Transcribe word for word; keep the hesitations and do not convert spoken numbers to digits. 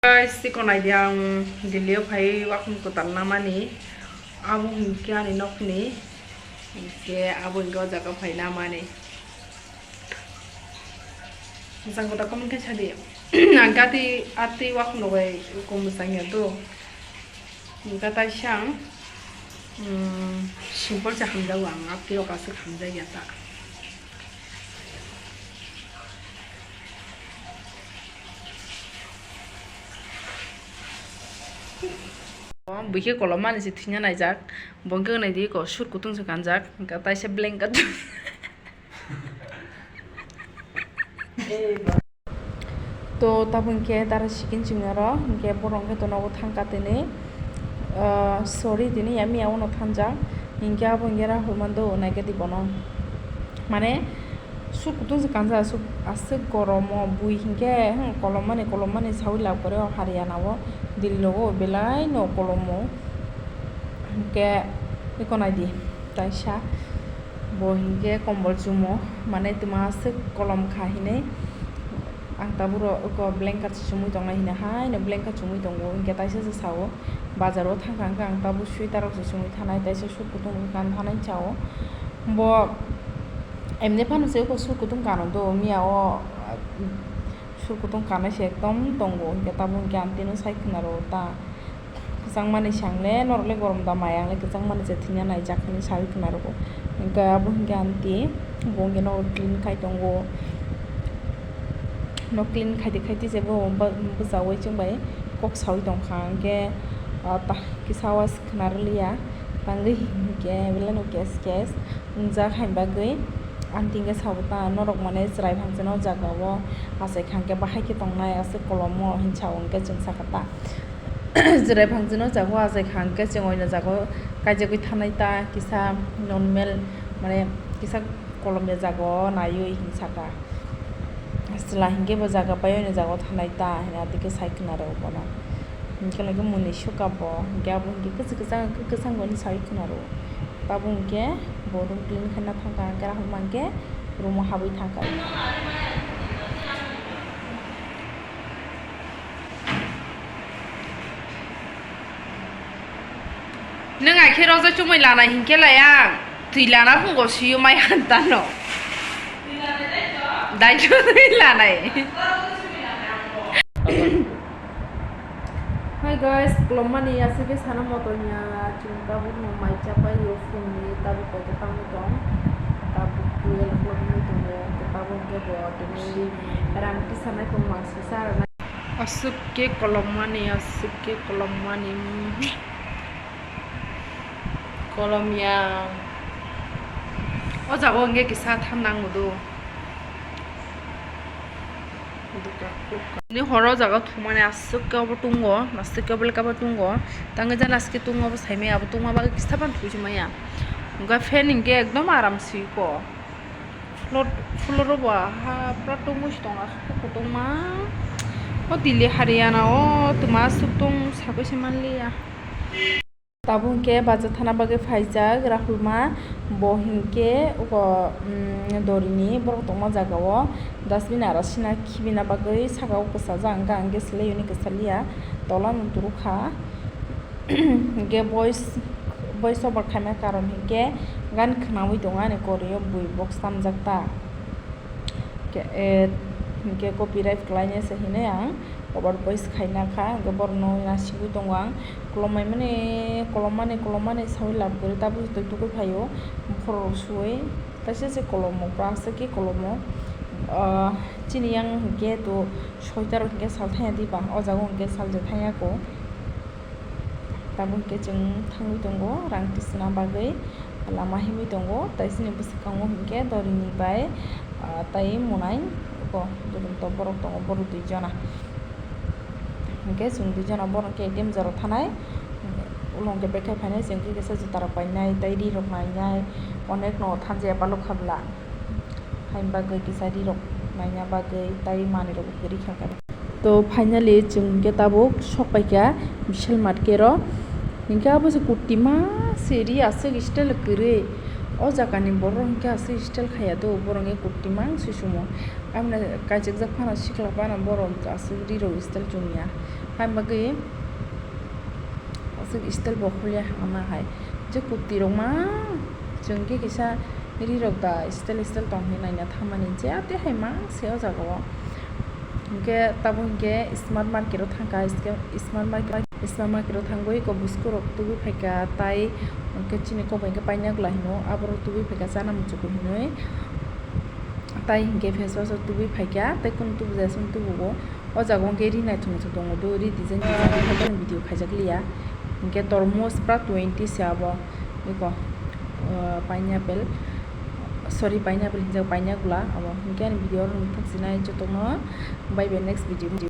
Guys, chikon naidi ang Delhi o phai wakung kwtal namani. Abo hinkhe ani nokni, hinkhe abo hinkhe o jaga phai namani. Mwchang kwtal comment khe sadi. Ang gati ati wakung bai kung mwchang ya do. Hinkhe taisa ang, mm, simple se hamjago ang, ati rok aswk hamjak ya ta. Buikhe kolom mani se thwina naijak, bo wngkhe naidi ko sur kutung se kanjak, hwnkhe taisa blanket. To tabuk hwnkhe dara sikin chwngya rok, hwnkhe borok hwnkhe to nogo thangkha tini, ah, sorry tini yami yaono thangjak, hwnkhe abo hwnkhe Rahul mando naikhe di bono, mane. Suk kutung se kansa aswk, aswk gorom o bui hinkhe, hmm, kolom mani, kolom mani saui lab gore o Haryana o, Delhi rogo belai no kolom o. Hinkhe eko naidi, taisa bo hinkhe kombol chumo, mane twma aswk kolom kha hinwi. Ang tabuk ro eko blanket se chumui tongnai hinwi haino blanket chumui tongo, hinkhe taisa se sao, bazar o thangkha hinkhe ang tabuk sweater rok se chumui thanai, taisa suk kutung kan thanai sao. Bo emni phano se eko sur kutung kano do, miya o, ah, sur kutung kanai se ekdom tongo, hinkhe tabuk hinkhe ang tino sai khna rw ta. Kwchang mani se ang le norok le gorom da mai, ang le kwchang mani se thwina naijak hinwi saui khna rw. Hinkhe abo hinkhe aunty bo hinkhe nogo clean khai tongo. Nok clean khaidi khaidi se bo bwchaui chwng bai kok saui tongkha, hinkhe, ah, ta kisa was khna rwliya, tangwi hinkhe belai no kes kes. Wngjak hai bagwi ang tingkhe sabo ta norok mane chwrai phangchano o jaga o achai kha hwnkhe bahai khe tongnai aswk kolomo hinwi sao hwnkhe chwng sakha ta. Chwrai phangchano o jaga o achai kha hwnkhe chwng oino jaga o kaijagwi thanai ta kisa normal mane kisa kolomya jaga o naiwi hinwi sakha. Chwla hinkhe bo jaga bai oino jaga o thanai ta hinwi adikhe sai khna rw bono. Hinkhe lagi mwnwi sukha bo, hinkhe abo hinkhe kwchwng kwchang, kwchang bai sai khna rw. Tabuk hinkhe bo room clean khaina thangkha, hinkhe Rahul ma hinkhe room o habwi thangkha. Nwng ai khe rojak chumui lana hinkhe lai ang twi lana phungo swiyo mai han tano. Daito twi lanai. Hi guys, kolommani aswk khe sana motor ya chwng tabuk no mai chapai yo phungni tabuk kok tamo tong tabuk twelve o'clock ni tongo tabuk khe bo tini rang tisanai tong mangsa sa. Aswk khe kolommani, aswk khe kolommani, mm, kolomya. O jaga o hwnkhe kisa than nango do. Ni horo o jaga o thumani aswk khe obo tungo, aswk khe obo lekha bo tungo. Tangwi jani aswk khe tungo obo saimaya, abo tungma bagwi kisa phano thuisimaya. Hwnkhe fan hwnkhe ekdom aram siko. Floor, floor o bo ha pura tongmung se tongo, aswk khe kotorma. O Delhi Haryana o twma aswk tong sakoi se manliya. Tabuk hinkhe bacha thana bagwi phaijak Rahul ma, bo hinkhe uko, mm, dorini borok tongma jaga o dustbin ara sina khibina bagwi saka o kwchajak, hwnkhe ang gas le unit kwchaliya, tola no turukha. Hinkhe voice, voice over khaima karon hinkhe gan khwnaui tongo ani koroi o bui box tamjak ta. Hinkhe, eh, hinkhe copyright khlainai se hinui ang over voice khaina kha, hinkhe borokno nasigwi tongo ang. Kolom maimani, kolom mani, kolom mani saui lab kwrwi tabuk twi tugui phaio, buphuru rok suui. Kaisa se kolomo, plastic ni kolomo, ah, chini yang hinkhe to soita rok hinkhe sal thangya diba, o jaga o hinkhe sal je thangya ko. Tabuk hinkhe chwng thangwi tongo rang tisna bagwi, lama himwi tongo, tai chini bwskango hinkhe dorini bai, ah, tai monai ko joto borok tongo, borok dui jona. Hinkhe chwng dui jona borok khe A T M jora thanai, ulo hinkhe bekhai phainai, chwng khe kisa juta rok painai, tai ri rok nainai, onek no thanjaya palok kha bwla. Haini bagwi kisa ri rok naina bagwi tai manwi rok kwrwi kha khe. To finally chwng hinkhe tabuk sok paikha Vishal Mart khe ro. Hinkhe abo se kutima se ri aswk style kwrwi. O jaga ni borok hinkhe aswk style khaiya do, borok hinkhe kutima se sumo. Aboni kaijak jak phano sikla phano borok aswk ri rok style chumya. Ang bagwi aswk style bo khuliya hwnma hai. Je kurti rok ma chwng khe kisa ri rok da style style tong hinwi naina thamani je ate hai ma se o jaga o. Hinkhe tabuk hinkhe Smart Market o thangkha, smart market, smart market o thangwi eko bwswk rok tubui phaikha tai hinkhe chini kok bai khe paina gwla hino aborok tubui phaikha chana muchukgo hinwi. Tai hinkhe face wash o tubui phaikha tei kunu tubujaya chwng tubugo. O jaga o hwnkhe ri naithok naithok tongo do, ri design design khe video khaijak liya. Hinkhe tormos pra twenty se abo, eko, ah, pineapple, sorry, pineapple hinjak, paina gwla abo. Hinkhe ani video oro nwng thang sinai jotono bye bye next video.